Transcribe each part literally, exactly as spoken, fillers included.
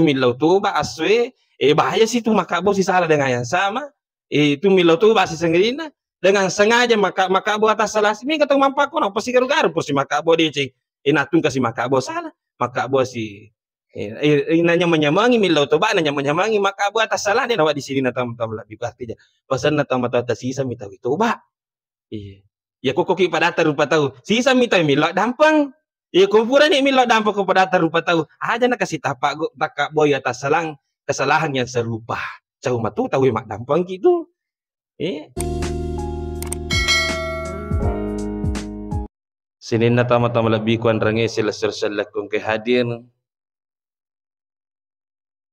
millau toba assoe, eh, bahaya situ makkabbo sisala dengan yang sama. Eh, itu millau toba sisengadinna dengan sengaja maka-, makkabbo atas salah si, mega tau mappakko na pasigaru-garu pur si makkabbo deceng. Eh, natungka si makkabbo salah, makkabbo si, eh, eh, eh, nanyameng-nyamengi millau toba, nanyameng-nyamengi makkabbo atas salah, de nawa di sini na tam-, tam lebih artinya. Pesanna tau matoa tasisa mitawi toba. Iya. Iya, ko koki padatta rupa tau. Sisa mi tau millau dampeng. Iya, ko purani millau dampeng ko padatta rupa tau. Aja na kasi tappa go-, takka boya tassalang kesalahan yang serupa. Cau matu tau maddampeng ki tu. Iya. Sininna tama-tama lebbi ku anrange silesser-sellekku engke hadir.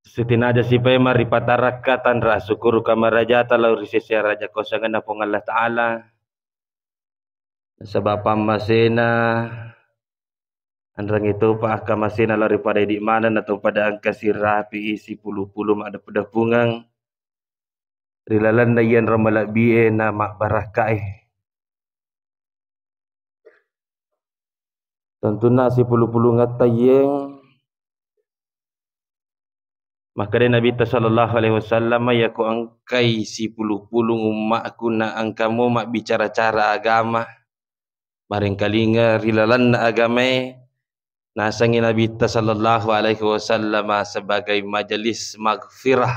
Sitinaja sipaimeng ripatarakka tanra asukuru kamarajata lao ri sese araja kosangenna Puang Allah Ta'ala. Nasaba pammasena anrangi topa akkamasena lao ri pada idi maneng, natau pada engka sirapi sipulu-pulu maddepu-depungeng ri lalenna iyanro malebbi e na mabbarakka e. Tentunna sipulu-pulungetta iyeng. Makkeda Nabitta sallallahu alaihi wasallam, "Yako engkai sipulu-pulung ummakku na engkamo mabbicara-cara agama, marengkalinga ri lalenna agamae," nasengngi Nabitta sallallahu alaihi wasallam sebagai majelis magfirah.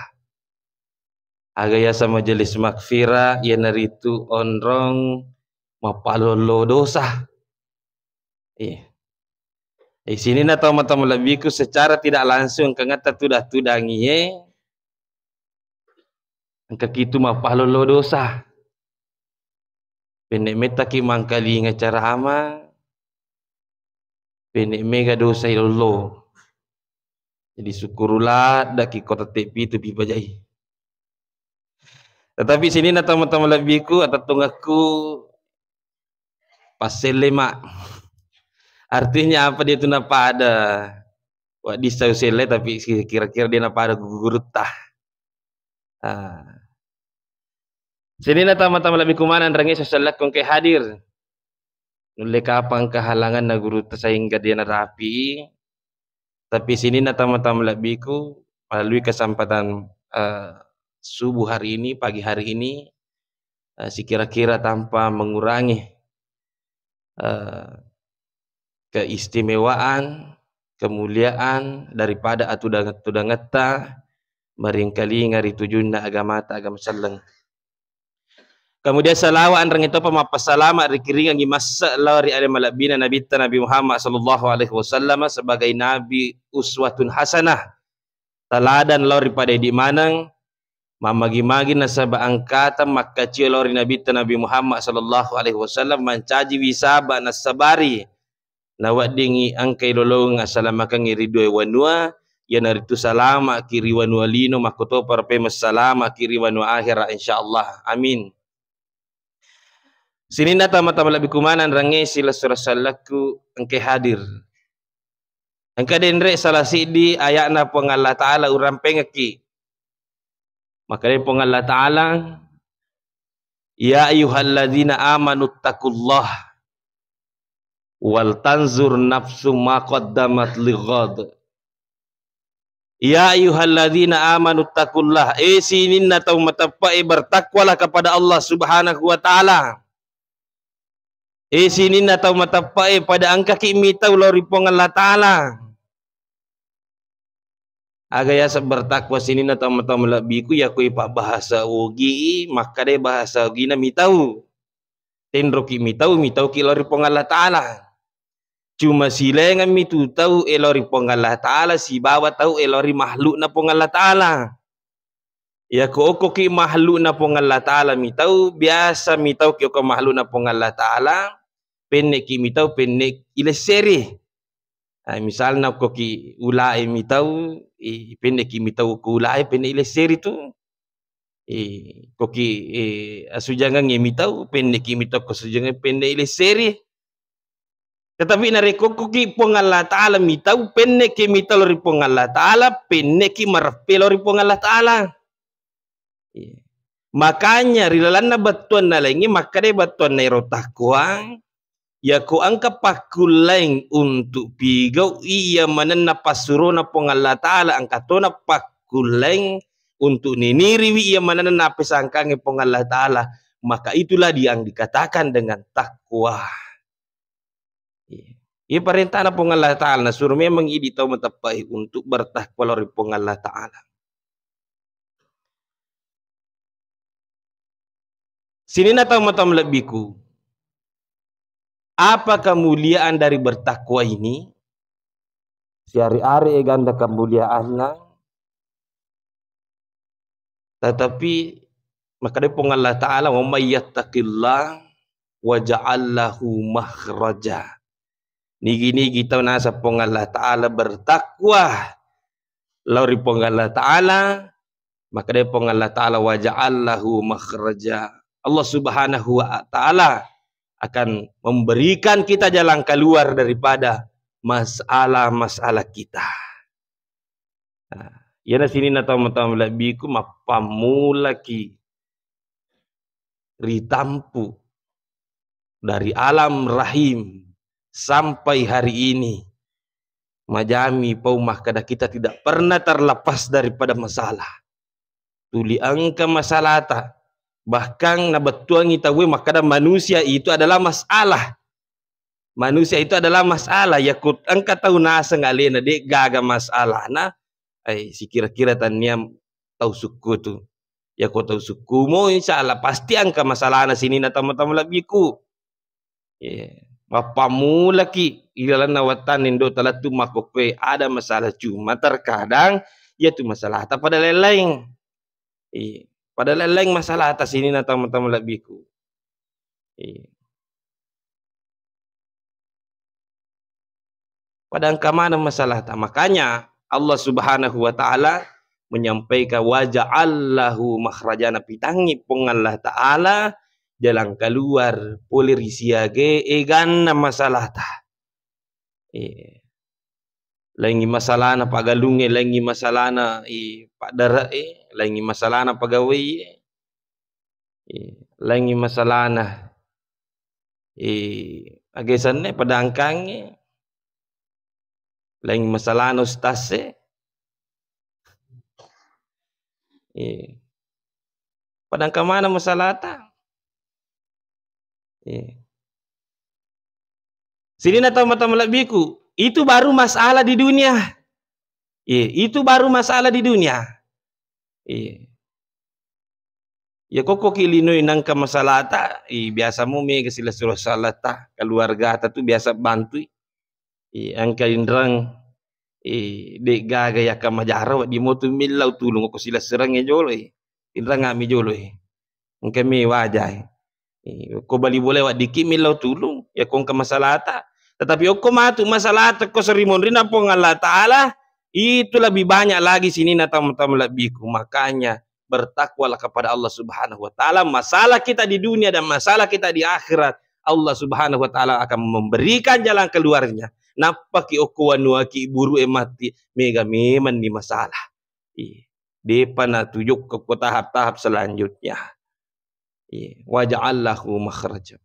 Aga yaseng majelis magfirah, iyanaritu onrong mappalollo dosa. Iya. Eh, sininna tau mata malebbiku secara tidak langsung engka ngetta tudang-tudangi e, engka kitu mappalollo dosa. Penne mettaki mangkalinga carama, penne mega dosa ilollo. Jadi syukuru laddaki ko tette pitu pipajai. Tetapi sininna tau mata malebbiku, atettungekku, passelle ma. Artinya apa dia tu napada? Wa dissa uselle tapi si-, kira-kira dia napada gurutta. Ah. Sininna tama-tama lebbi kumana anrange sesellekku engke hadir. Nulle kapang kehalangan na gurutta sehingga dia narapi. Tapi sininna tama-tama lebbiku melalui kesempatan, eh, subuh hari ini, pagi hari ini, eh, sikira-kira tanpa mengurangi, eh, keistimewaan, kemuliaan daripada atudang-tudangetta maringkalinga ri tujunna agamata, agama selleng. Kemudian salawa anrangi topa mappasalama rikiringangi masse lao ri ale malebbina Nabitta Nabi Muhammad sallallahu alaihi wasallam sebagai nabi uswatun hasanah, taladan lao ri pada idi maneng, mammagi-magi nasaba angkateng makkacio lao ri Nabitta Nabi Muhammad sallallahu alaihi wasallam, mancaji wisaba nassabari naweddingngi engkai lolongeng assalamakengnge ri dua wanua, iyanaritu salama'ki ri wanua lino, makkutoparo pemeng salama'ki ri wanua akhera, insyaallah. Amin. Sininna tama-tama lebbi kumana anrange silessureng sellekku engke hadir. Engka denre salah siddi aya'na Puang Allah Ta'ala urampengekki. Makkedai Puang Allah Ta'ala, "Ya ayyuhalladzina amanu taqullaha wal tanzur nafsum ma qaddamat lighad." Ya ayyuhalladzina amanu taqullaha, eh sininna tau mateppe'e, bertakwalah kepada Allah Subhanahu wa Ta'ala. Eh sininna tau mateppe'e, pada engkaki mitau lao ri Puang Allah Ta'ala. Aga yaseng bertakwa sininna tau-tau malebbiku, yakko ipabbahasa ogi, makkadai bahasa ogina mitau. Tenroki mitau, mitauki lao ri Puang Allah Ta'ala. Cuma silaingemmi tu tau e lao ri Puang Allah Ta'ala sibawa tau e lao ri makhlukna Puang Allah Ta'ala. Yakko okkoki makhlukna Puang Allah Ta'ala mitau, biasa mitauki okko makhlukna Puang Allah Ta'ala, penneki mitau, penne ilesseri. Ah, misalna okkoki ulae mitau, eh, penneki mitau ko ulae, penne ilesseri tu. Eh, koki, eh, asujangangnge mitau, penneki mitau ko asujangang, penne ilesseri. Tetapi narekko okkoki Puang Allah Ta'ala mitau, penneki mitau lao ri Puang Allah Ta'ala, penneki mareppe lao ri Puang Allah Ta'ala. Iya. Makanya ri lalenna bettuanna laingnge, makkadai bettuanna ero takwa, Yako engka pakkullaing untuk pigau'i iya manenna passurona Puang Allah Ta'ala, engka tona pakkullaing untuk niniriwi iya manenna napesangkangnge Puang Allah Ta'ala, maka itulah yang dikatakan dengan takwa. Iya. Iya parentana Puang Allah Ta'ala, nasuro memang idi tau mateppai untuk bertakwa lao ri Puang Allah Ta'ala. Sininna tau matoa malebbiku, apa kemuliaan dari bertakwa ini? Siari-ari eganda kemuliaanna, tetapi makkeda Puang Allah Ta'ala, "Wa may yattaqillah waj'al lahu makhraja." Nigi-nigi tau naseng Puang Allah Ta'ala bertakwa lao ri Puang Allah Ta'ala, makkeda Puang Allah Ta'ala, "Waj'al lahu makhraja." Allah Subhanahu wa Ta'ala akan memberikan kita jalan keluar daripada masalah-masalah kita. Nah, iyana sininna tau matoa malebbiku, mappammulaki ritampu dari alam rahim sampai hari ini, majami pau makkeda kita tidak pernah terlepas daripada masalah. Tuli engka masalahta. Bahkan nabettuangi tauwe makkeda manusia itu adalah masalah. Manusia itu adalah masalah. Yako engka tau naseng alena de gaga masalahna, ai, sikira-kira tannia tau sukku tu. Yako tau sukkumo, insya Allah pasti engka masalahna sininna tau matoa malebbiku. Iya. Mappammulaki ilalenna wettanna indo talettu makkokkoe ada masalah, cuma terkadang iyatu masalahta pada lain-lain. Iya. Pada lain-lain masalahta sininna tau matoa malebbiku. Iya. Pada engka maneng masalahta. Makanya Allah Subhanahu wa Ta'ala menyampaikan, "Waja'al lahu makhraja." Napitangngi Puang Allah Ta'ala jalan keluar pole ri siage eganna masalahta. Iya. Laingi masalahna pagalungnge, laingi masalahna, i, paddare'e, laingi masalahna pagawaiye, i, laingi masalahna, i, aga asenna padangkangnge, laingi masalahna ustazze. I. Pada engka maneng masalahta. Iya. Sininna tau matoa malebbiku, itu baru masalah di dunia. Iya, itu baru masalah di dunia. Iya. Iya, kokkoki linoi nengka masalahta, i, biasa mu mega silessureng salahta, keluargata tu biasa bantui. I, engka inreng, i, de gaga yakka majara, wedding motu millau tulung ko silessurengnge jolo, i. Inreng ami jolo, i. Engka mi wajai. I, ko bali bola weddikki millau tulung, ya ko engka masalahta. Tetapi okko matu masalahta ko seri monrinna Puang Allah Ta'ala, itu lebih banyak lagi sininna tau matoa malebbiku. Makanya, bertakwalah kepada Allah Subhanahu wa Ta'ala. Masalah kita di dunia dan masalah kita di akhirat, Allah Subhanahu wa Ta'ala akan memberikan jalan keluarnya. Nappaki okko wanuaki buru e matti, mega memang ni masalah. Iya. Depa natujukka ko tahap-tahap selanjutnya. Iya. Waja'al lahu makhraja.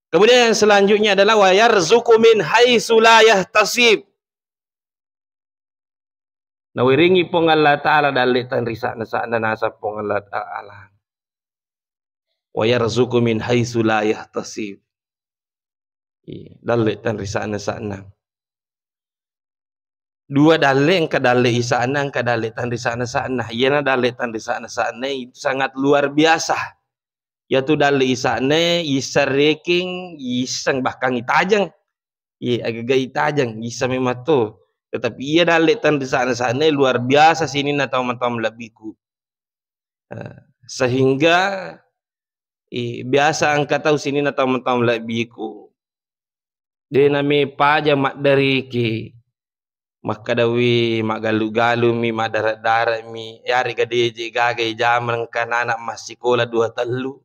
Kemudian yang selanjutnya adalah, "Wa yarzuqu min haitsu la yahtasib." Nawiringi Puang Allah Ta'ala dalle tanrisa'na-sa'na naseng Puang Allah Ta'ala. "Wa yarzuqu min haitsu la yahtasib." Iya, dalle tanrisa'na-sa'na. Dua dalle, engka dalle isa'na, engka dalle tanrisa'na-sa'na. Iyana dalle tanrisa'na-sa'na itu sangat luar biasa. Iyatu dalle isa'na, isseng rekeng, isseng bahkan itajeng. Iya, agaga itajeng, isseng memang to. Tetapi iya dalle tanrisa'na-sa'na luar biasa sininna tau matoa malebbiku. Eh, sehingga, i, biasa engka tau sininna tau matoa malebbiku, de name paja maddariki, makkadawi maggalu-galumi, maddare-daremi, yarega deje gaga jamang engka anak massikola dua tellu.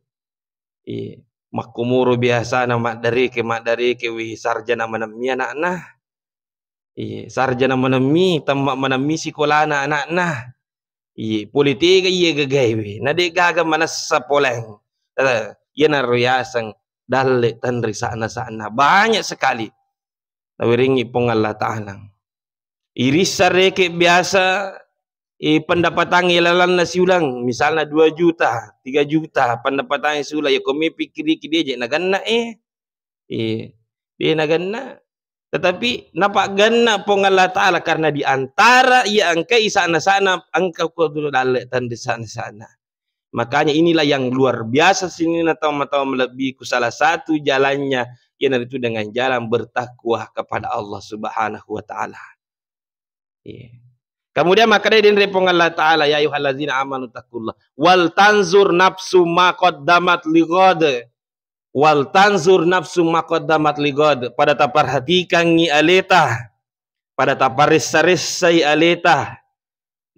Iya. Makkumuro biasana maddareke, maddareke, wi sarjana manemmi anakna. Iya, sarjana manemmi, temma manemmi sikolana anakna. Iya, pole tega iya gagae we. Na de gaga manessa poleng. Eh, iyanaro yaseng dalle tanri sa'na-sa'na. Banyak sekali nawerengngi Puang Allah Ta'ala. Irissa reke biasa, eh, pendapatan ilalanna siulang, misalnya dua juta, tiga juta pendapatan siulang, ya kau mi pikkiriki dia je naganna, eh. Eh, dia naganna. Tetapi napagganna Puang Allah Ta'ala karena di antara ia engka isa'na-sa'na engka ko dulu dalle tanri sa'na-sa'na. Makanya inilah yang luar biasa sininna tau-tau malebbiku, salah satu jalannya iyanaritu dengan jalan bertakwa kepada Allah Subhanahu wa Ta'ala. Iya. Kemudian makkeda denre Puang Allah Ta'ala, "Ya ayyuhallazina amanu taqullaha wal tanzur nafsu ma qaddamat lighad." Wal tanzur nafsu ma qaddamat lighad. Pada taperhatikangngi aleta. Pada taparessa-ressai aleta.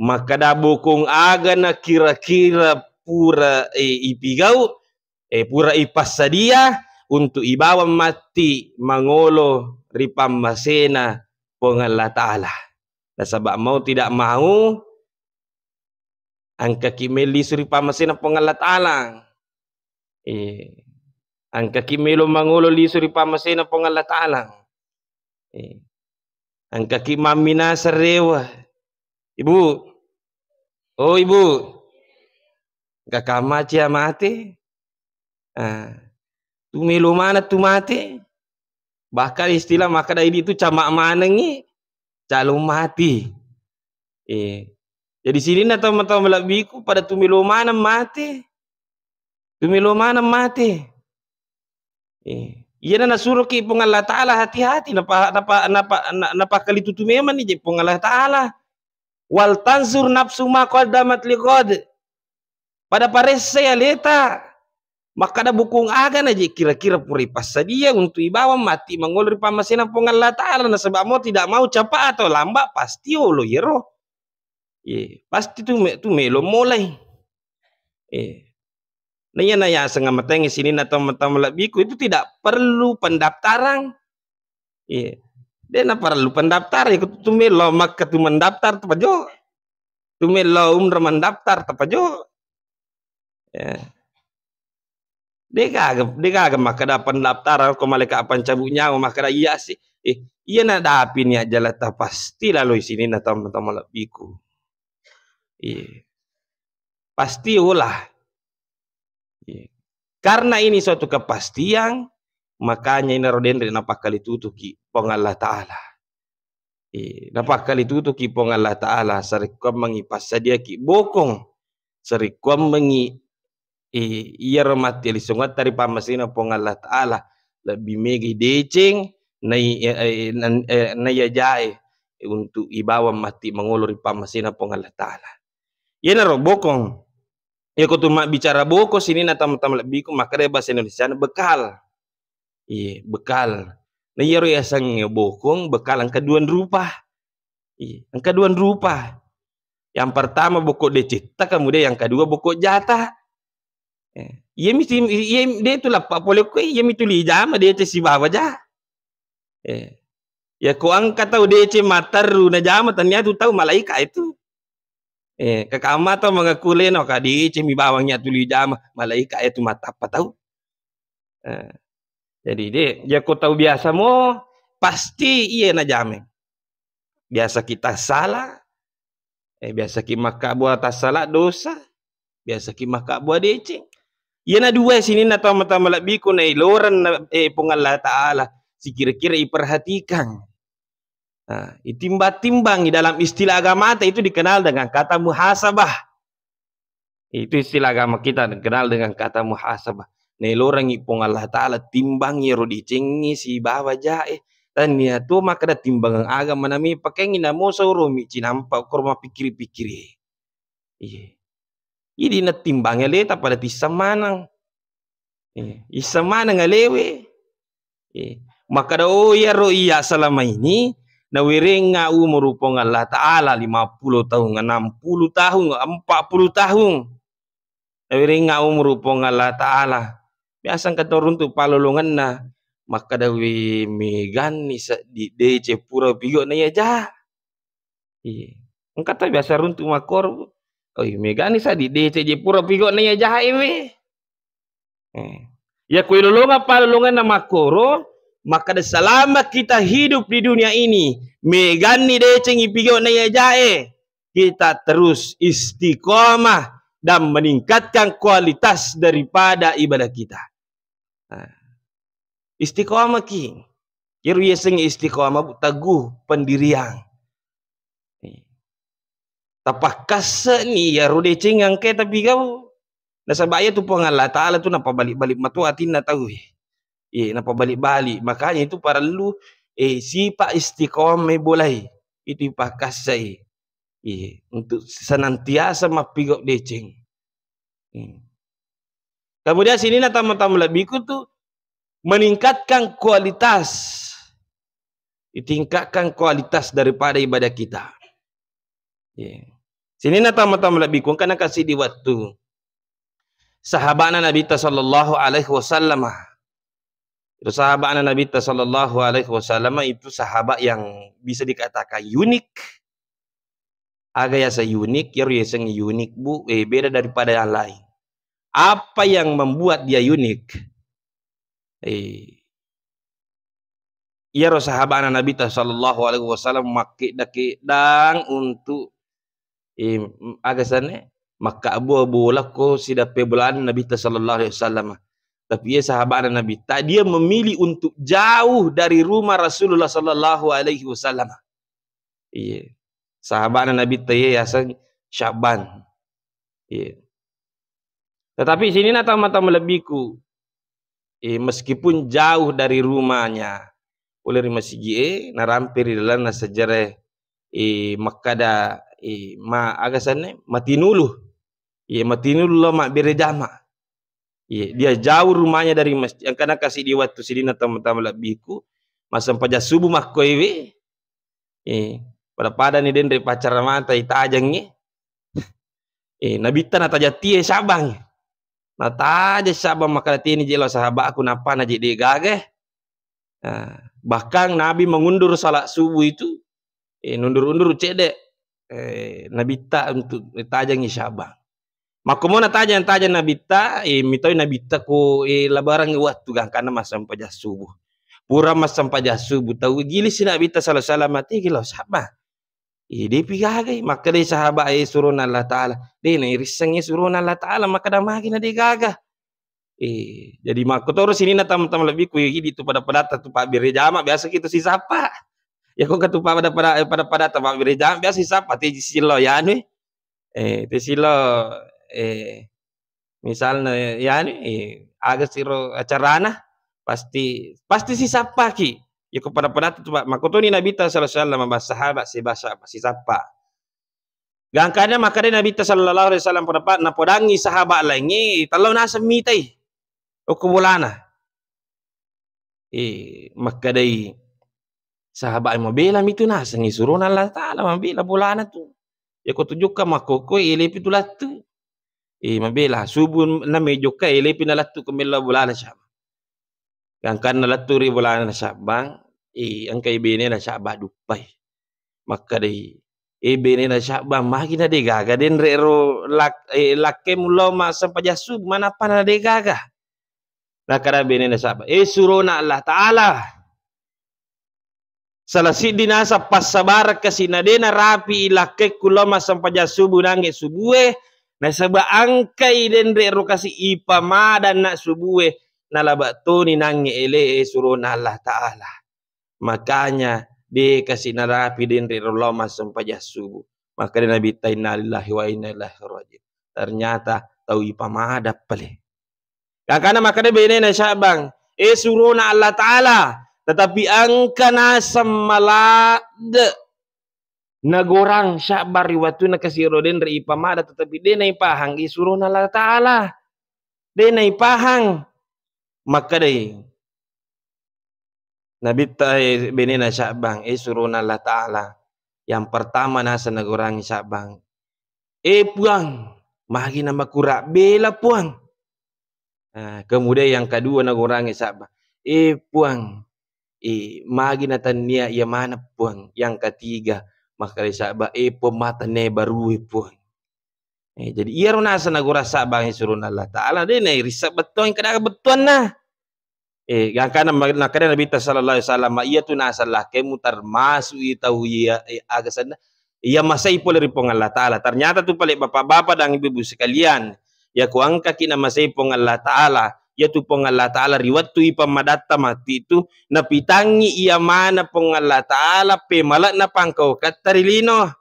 Makkeda bokong agana kira-kira pura, eh, ipigau, eh, pura ipassadia untuk ibawang matti mangolo ri pammasena Puang Allah Ta'ala. Nasaba mau tidak mau, engkaki melli suri pammasena Puang Allah Ta'ala. Eh, engkaki melo mangolo lisu ri pammasena Puang Allah Ta'ala. Eh, engkaki mamminasa rewa. Ibu, oh Ibu, engka kamacia mate. Ah, tu melo mana tu mate. Bahkan istilah makkeda idi tu cama manengi, calon mati. Eh, jadi sininna tau-tau malebbiku pada tu melo maneng mate. Tu melo maneng mate. Eh, iyana nasuroki Puang Allah Ta'ala hati-hati, napa-, napa-, napa-, na-, napakkali tutu memang ni je Puang Allah Ta'ala. Wal tanzur nafsu ma qaddamat lighad. Pada paressai aleta. Makkeda bokong agana je kira-kira pura ipassadia untuk ibawang matti mangolo ri pammasena Puang Allah Ta'ala. Nasaba mau tidak mau, cepat atau lambat, pasti olo iyaro. Iya, pasti tu me-, tu melo molai. Iya. Nah, iya na yaseng amatengnge sininna tau-tau malebbiku itu tidak perlu pendaftaran. Iya. De' na perlu pendaftaran, iku tu melo Makkah tu mendaftar tu pajo. Tu melo umrah mendaftar tu pajo. Ya. De' gaga, de' gaga makkeda pendaftaran ko maleka pancabut nyawa makkeda iya si. Eh, iya na dapi ni ajalata pasti laloi sininna tau-tau malebbiku. Iya. Pasti olah. Iya. Karena ini suatu kepastian, makanya inaro denre napakkalitutuki Puang Allah Ta'ala. Iya, napakkalitutuki Puang Allah Ta'ala, sarekkuammengngi passadiaki bokong, sarekkuammengngi, eh, iyaro matti lisungetta ri pammasena Puang Allah Ta'ala, lebbi megai deceng, nai-, eh, eh, nan-, eh, naiya jae untuk ibawang matti mangolo ri pammasena Puang Allah Ta'ala. Iyanaro bokong. Iyako tu mabbicara bokong sininna tau-tau malebbiku, makkeda bahasa Indonesiana bekal. Iya, bekal. Nah, iyaro yasengnge bokong, bekal engka duan rupa. Iya, engka duan rupa. Yang pertama bokong decetta, kemudian yang kedua bokong jata. Eh, iya mesti, iya, de' tu lappa pole ko, iya mi tuli jama deceng sibawa ja. Eh, ya ko engka tau deceng matteru najama, tania tu tau malaika itu. Eh, kakak amma tau mengaku leno, ka deceng mi bawang ya tuli jama, malaika itu matappa tau. Eh, jadi de', ya ko tau biasa mo, pasti iya najama. Biasa kita salah, eh, biasa ki makkabua tassala dosa, biasa ki makkabua deceng. Iyana dua sininna tau-tau malebbiku nailoreng na, eh, Puang Allah Ta'ala, sikira-kira iperhatikan. Nah, itimbang-timbangi dalam istilah agamata itu dikenal dengan kata muhasabah. Itu istilah agama kita dikenal dengan kata muhasabah. Nailorengngi Puang Allah Ta'ala timbang iyaro decengnge sibawa jae. Tania to makkeda timbangeng aga manami pakengngi namo sauro mi cinampa ko mapikkiri-pikkiri. Iya. Idi nattimbang aleta pada tisseng maneng. Iya. Isseng maneng alewe. Eh, makkeda, "Oh, iyaro iya selama ini nawerengnga umuru Puang Allah Ta'ala lima puluh tahun, enam puluh tahun, empat puluh tahun. Nawerengnga umuru Puang Allah Ta'ala." Biasa engka to runtu palolongenna, makkeda, "We, meganni seddi deceng pura pigau'na iya ja." Iya. Engka to biasa runtu makkoro, "Oi, meganni seddi deceng je pura pigau'na iya jae we." Eh. Ya kuilolongeng palolongenna makkoro, makkeda selama kita hidup di dunia ini, meganni deceng ipigau na iya jae, kita terus istiqomah dan meningkatkan kualitas daripada ibadah kita. Nah, istiqomah ki. Iyaro yaseng istiqomah, Bu, teguh pendirian. Tapakkasse'ni iyaro deceng engkae tapigau. Nasaba iyatu Puang Allah Ta'ala tu napabalik-balik mato atinna tauwe. Iya, napabalik-balik. Makanya itu parellu, eh, sipa istiqomah bolai. Itu ipakkassai. Iya, untuk senantiasa mappigau deceng. Hmm. Kemudian sininna tama-tama lebbiku tu meningkatkan kualitas. Ditingkatkan kualitas daripada ibadah kita. Iya. Sininna tama-tama lebbiku, engkana kasi di waktu sahabana Nabitta sallallahu alaihi wasallam. Itu sahabana Nabitta sallallahu alaihi wasallam itu sahabat yang bisa dikatakan unik. Aga yaseng unik, iyaro yaseng unik, Bu, eh, beda daripada yang lain. Apa yang membuat dia unik? Eh, iyaro sahabana Nabitta sallallahu alaihi wasallam makkedda-keddang untuk, eh, aga sanne, makkabbu-abbu bola ko sidappe bolana Nabitta sallallahu alaihi wasallam. Tapi iya sahabana Nabitta, dia memilih untuk jauh dari rumah Rasulullah sallallahu alaihi wasallam. Iya. Sahabana Nabitta iya yaseng Sya'ban. Iya. Tetapi sininna tama-tama lebbiku, eh, meskipun jauh dari rumahnya, pole ri masigi'e, narampe ri lalenna sejere, eh, makkada, eh, ma-, aga sanne, matinulu. Iya, matinulu lao mabbere jama. Iya, dia jauh rumahnya dari masjid. Engkana kasi di waktu sininna tama-tama lebbiku, massempajang subuh makkoewe. Eh, pada-pada ni denre pacara mata itajengngi. Eh, Nabitta natajang tie Sya'ban. Natajang Sya'ban makkeda, "Teni je lao sahabakku, nappa na je de gaga." Ah, bahkan Nabi mengundur salat subuh itu, eh, nundur-undur cedde, eh, Nabitta untuk tajengngi Sya'ban. Makkomo natajang-tajang Nabitta, eh, mitau Nabitta ko, eh, labarangngi waktu gangkanna massempajang subuh. Pura massempajang subuh, tau gilisi Nabitta sallallahu alaihi wasallam, "Tegi lao Sya'ban." Eh, depi gagai, makkedai sahabat, eh, surona Allah Ta'ala. De nairissengngi surona Allah Ta'ala, makkeda magi na de gaga. Eh, jadi makkotoro sininna tama-tama lebbiku, eh, idi tu pada-padatta tu pabbere jama, biasa kitu sisappa. Ya ko engka tu pada-pada, eh, pada-padatta pabbere jama, biasa sisappa, teji silo yanu, eh, te silo, eh, misalna, eh, yanu, eh, aga siro acarana, pasti, pasti sisappaki. Ya ko pada-padatta tu, Pak, makkotoni Nabitta sallallahu alaihi wasallam, ba sahabat, si ba sahabat, sisappa. Gangkanna makkeda Nabitta sallallahu alaihi wasallam pada pa-, napodangngi sahabat laingnge, tellau naseng mitai okko bolana. Eh, makkedai sahabat, "Mabela mitu naseng surona Allah Ta'ala, mabela bolana tu. Ya ko tujukka makkokkoe, elepi tu lattu." Eh, mabela subuh na mejokka, elepi na lattu ko mellau bolana Sya'ban. Gangkanna lettu ri bolana Sya'ban, eh, engkai benena Sya'ban duppai. Makkedai, "Eh, benena Sya'ban, magi na de gaga denre ro lak-, eh, lakkemu lao massempajang subuh, manappa na de gaga?" Nakkeda benena Sya'ban, "Eh, surona Allah Ta'ala. Sala siddi naseng passabarekkasi na de narapi lakkekku lao massempajang subuh nangnge subue, nasaba engkai denre ro kasi ipamadanna subue, nalaba toni nangnge ele e surona Allah Ta'ala. Makanya de kasi narapi denre ro lao massempajang subuh." Makkeda Nabitta, "Innalillahi wa inna ilaihi raji'un." Ternyata tau ipamadang pale. Gangkanna makkeda benena Sya'ban, "Eh, surona Allah Ta'ala, tetapi engka naseng maladde nagorang Sya'ban ri wattunna kasi ro denre ipamadang, tetapi de naipahang, eh, surona Allah Ta'ala. De naipahang." Makkedai Nabitta, eh, benena Sya'ban, "Eh, surona Allah Ta'ala." Yang pertama naseng nagorangi Sya'ban, "Eh, Puang, magi na makurang bela, Puang?" Ah, kemudian yang kedua nagorangi Sya'ban, "Eh, Puang, eh, magi na tannia iya maneng, Puang?" Yang ketiga, makkeda Sya'ban, "Eh, Puang, ma tannia barue, Puang." Eh, jadi iyaro naseng nagorang Sya'ban surona Allah Ta'ala, de nairissa bettuang, kada bettuanna. Eh, gangkana ma-, nakkeda Nabitta sallallahu alaihi wasallam, "Iyatu nasallakemu termasuk i tau iya, eh, aga senna, iya masai pole ri Puang Allah Ta'ala." Ternyata tu pale bapak-bapak dan ibu-ibu sekalian, iya ko engkaki namasai Puang Allah Ta'ala, iyatu Puang Allah Ta'ala ri wettu ipemmadatta matti tu, napitangngi iya mana Puang Allah Ta'ala pemale'na pangkaukatta ri lino.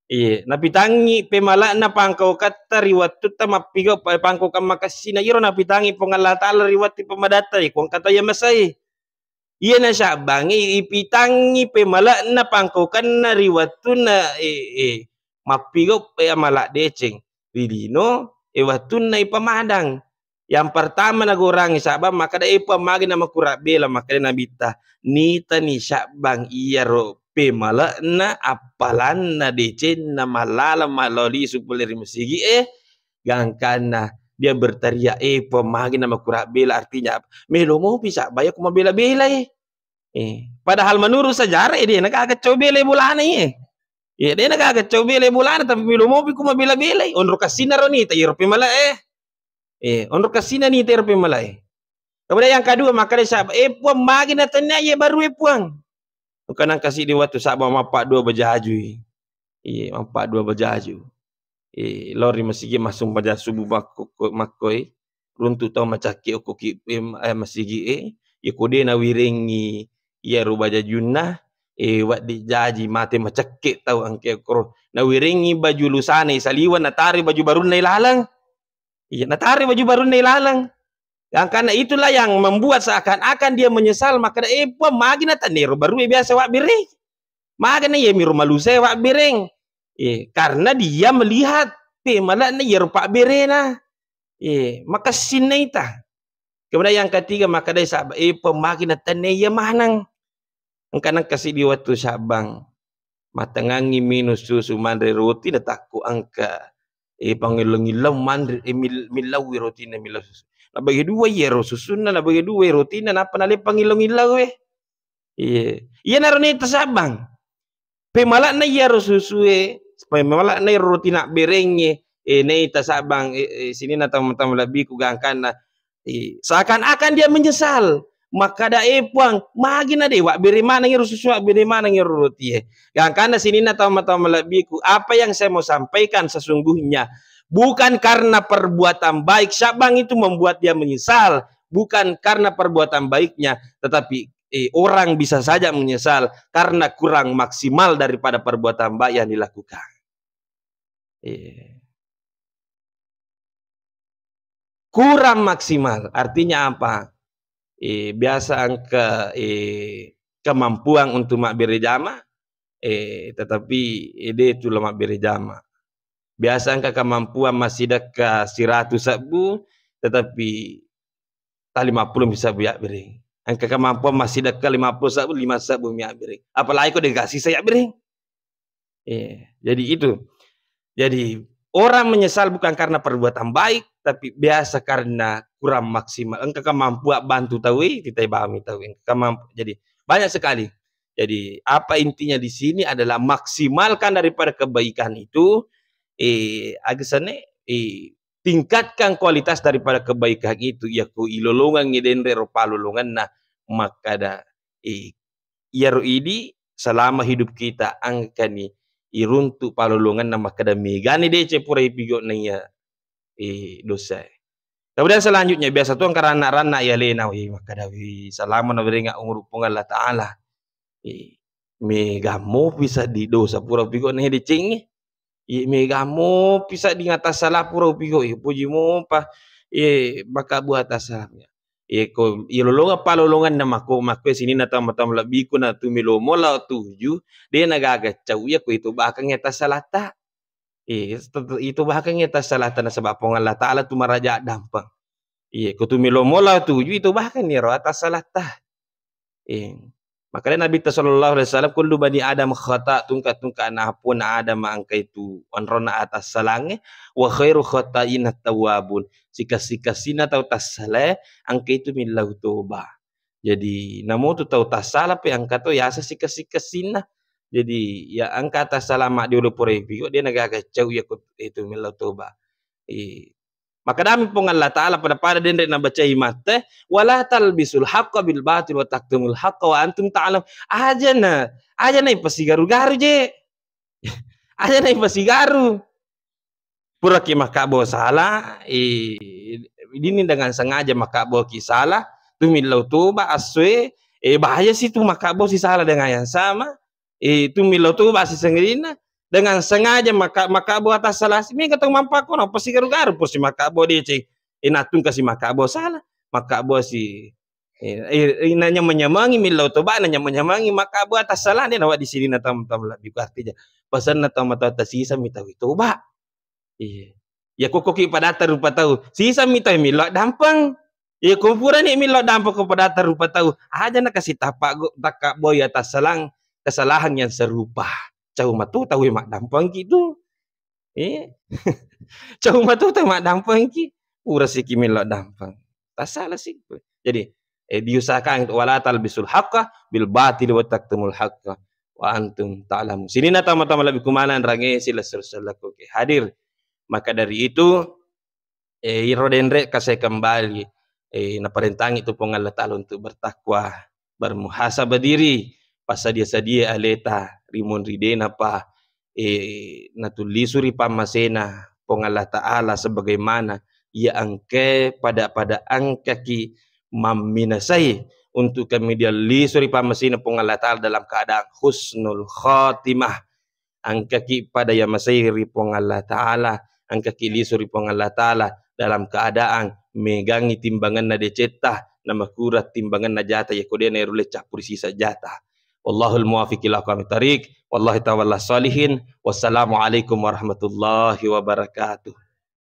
Iye, napitangngi pemale'na pangkaukatta ri wettutta mappigau pa-, pangkaukang makessina. Iyaro napitangngi Puang Allah Ta'ala ri wettu pemmadatta, iya ko engka tau iya masai. Iyana Sya'bangnge ipitangngi pemale'na pangkaukanna ri wettunna, eh, eh, mappigau, eh, amala deceng ri lino, eh, wettunna ipamadang. Yang pertama nagorangi Sya'bang, makkeda, "Eh, Puang, magi namakurang bela?" Makkeda Nabitta, "Nitani Sya'bang iyaro pemale'na, appalanna, decenna, mallaleng, mallau lisu pole ri masigi e, gangkanna dia berteriak, 'Eh, Puang, magi namakurang bela?'" Artinya apa? Melo mopi Sya'bang iya ko mabela-belai. Eh, padahal menurut sejarah, eh, dena gaga cau bela bolana, eh. Iya, dena gaga cau bela bolana, tapi melo mopi ko mabela-belai. Onro kassina ro nita iyaro pemale'e. Eh, onro kassina nita iyaro pemale'e. Kemudian yang kedua, makkeda Sya'bang, "Eh, Puang, magi natennia iya baru, eh, Puang?" Engka nangka siddi wettu Sya'bang mappaddua bajajui. Iya, mappaddua bajaju. Eh, lao ri masigi massumpajang subuh makko-, ko-, makkoi. Runtu tau macakke okko ki-, em, eh, masigi e. Iya ko de nawirengi iyaro bajajunna, eh, wedding jaji mate macakke tau engka koro. Nawirengi baju lusana saliweng, natari baju barunna ilaleng. Iya, natari baju barunna ilaleng. Gangkanna itulah yang membuat seakan-akan dia menyesal, makkeda, "Eh, Puang, magi natennia ro baru e biasa wabbere? Magana iya miro malusa wabbereng?" Eh, karena dia melihat pemale'na iyaro pabberena. Eh, makessinna ita. Kemudian yang ketiga, makkedai Sya'bang, "Eh, Puang, magi natennia iya maneng?" Engka nengka siddi wettu Sya'bang matengngangi minung susu, manre roti, natakko engka, eh, pangillau-ngillau manre, eh, mil-, millaui rotinna, millau susu. Nabagi dua iyaro susunna, nabagi dua rotinna, nappa naleng pangillau-ngillau, eh. Iya. Iyanaro nita Sya'bang. Pemale'na iyaro susue, pemale'na iyaro roti nabberengnge, eh, naita Sya'bang, eh, eh, sininna tau-, tau malebbiku gangkanna, eh, seakan-akan dia menyesal. Makkeda, "Eh, Puang, magi na de wabbere maneng iyaro susu, wabbere maneng iyaro rotie?" Gangkanna sininna tau-, tau malebbiku, apa yang saya mau sampaikan sesungguhnya bukan karena perbuatan baik Sya'bang itu membuat dia menyesal, bukan karena perbuatan baiknya, tetapi eh, orang bisa saja menyesal karena kurang maksimal daripada perbuatan baik yang dilakukan. Eh. Kurang maksimal, artinya apa? Eh, biasa engka, eh, kemampuan untuk mabbere jama, eh, tetapi, eh, de tu la mabbere jama. Biasa engka kemampuan massidekka siratu sebbu, tetapi ta lima puluh mi sebbu yabbereng. Engka kemampuan massidekka lima puluh sebbu, lima sebbu mi yabbereng. Apalagi ko de gaga sisa yabbereng. Iya, jadi itu. Jadi, orang menyesal bukan karena perbuatan baik, tapi biasa karena kurang maksimal. Engka kemampuan bantu tau, eh, kita bami tau. Engka kemampu-, jadi, banyak sekali. Jadi, apa intinya di sini adalah maksimalkan daripada kebaikan itu, eh, agesane, eh, tingkatkan kualitas daripada kebaikan itu, yako ilolongangngi denre ro palolonganna, makkada, eh, iyaro idi selama hidup kita engkani iruntu palolonganna, makkada megani deceng pura ipigau na iya, eh, dosae. Kemudian selanjutnya, biasa tu engka ranna-ranna i alena, weh, makkada, weh, selama naberenga umur Puang Allah Ta'ala. Eh, mega mopi seddi dosa pura upigau na iya decengnge. Eh, mega mopi sedding atassala pura upigau, eh, poji mopa, eh, maka buah atassala. Eh, ko, ilolongeng palolonganna mako, mako sininna tau-, tau malebbiku na tu melomo lao tuju, de na gaga cau iya ko itu bahkan iya tassalata. Iya, itu bahkan iya tassalata nasaba Puang Allah Ta'ala tu maraja addampeng. Iya, ko tu melomo lao tuju itu bahkan iyaro atassalata. Iya. Makanya Nabi ta sallallahu alaihi wasallam, "Kullu bani Adam khata," tungka-tungka anak puna Adam engka itu onrona atassalangnge, "wa khairu khata'ina tawwabun." Sika-sikasina tau tassalae engka itu millau toba. Jadi, namo tu tau tassala pe engka to yaseng sika-sikasina. Jadi, ya engka tassala maddiolo pura ipigau, de na gaga cau iya ko itu millau toba. I, Makkedami Puang Allah Ta'ala pada-pada denre nabacai matte, "Wala talbisul haqqa bil batil wa taktumul haqqa wa antum ta'lam." Ajana, ajana ipasigaru-garu je. Ajana ipasigaru. Puraki makkabbo sala, eh, dini dengan sengaja makkabboki sala, tumillau toba assoe, eh, bahaya si tu makkabbo si sala dengan yang sama, eh, tumillau toba si sengerina, dengan sengaja makka-, makkabbo atas sala si, mega tau mampakko, no, pasti garu-garu, pasti makkabbo deceng, eh, natungka si makkabbo sala, makkabbo si, eh, eh, eh, nanyameng-nyamengi millau toba, nanyameng-nyamengi makkabbo atas sala, de nawa di sini na tam-, tam lebih artinya, pesanna tau mata atas sisa mitawi toba. Iya. Ya, kokkoki padatta rupa tau. Sisami tau millau dampeng. Iya, ko purani millau dampeng ko padatta rupa tau. Aja na kasi tapa go-, takka boy atas selang kesalahan yang serupa. Cau matu tau maddampengki tu. Iya. Cau matu tau maddampengki. Pura siki millau dampeng. Tasala sih. Jadi, eh, diusahakan untuk wala talbisul haqqa bil batil wa taktumul haqqa wa antum ta'lamun. Sininna tama-tama lebih kumanang range sila selako ke hadir. Maka dari itu, eh, iro denre kasai kembali, eh, naparentangi tu Puang Allah Ta'ala untuk bertakwa, bermuhasabah diri, passadia-sadia aleta, rimun ridena pa, eh, natullisu ri pammasena Puang Allah Ta'ala sebagaimana ia engke pada-pada engkaki mamminasai untuk kemudian lisu ri pammasena Puang Allah Ta'ala dalam keadaan husnul khatimah. Engkaki pada yamasai ri Puang Allah Ta'ala, engkaki lisu ri Puang Allah Ta'ala dalam keadaan megangi timbanganna decetta, namakura timbanganna jata, yako de naerulle cappuri sisa jata. Wallahul muwaffiq ila aqwamit thariq, wallahi tawalla sholihin. Wassalamualaikum warahmatullahi wabarakatuh.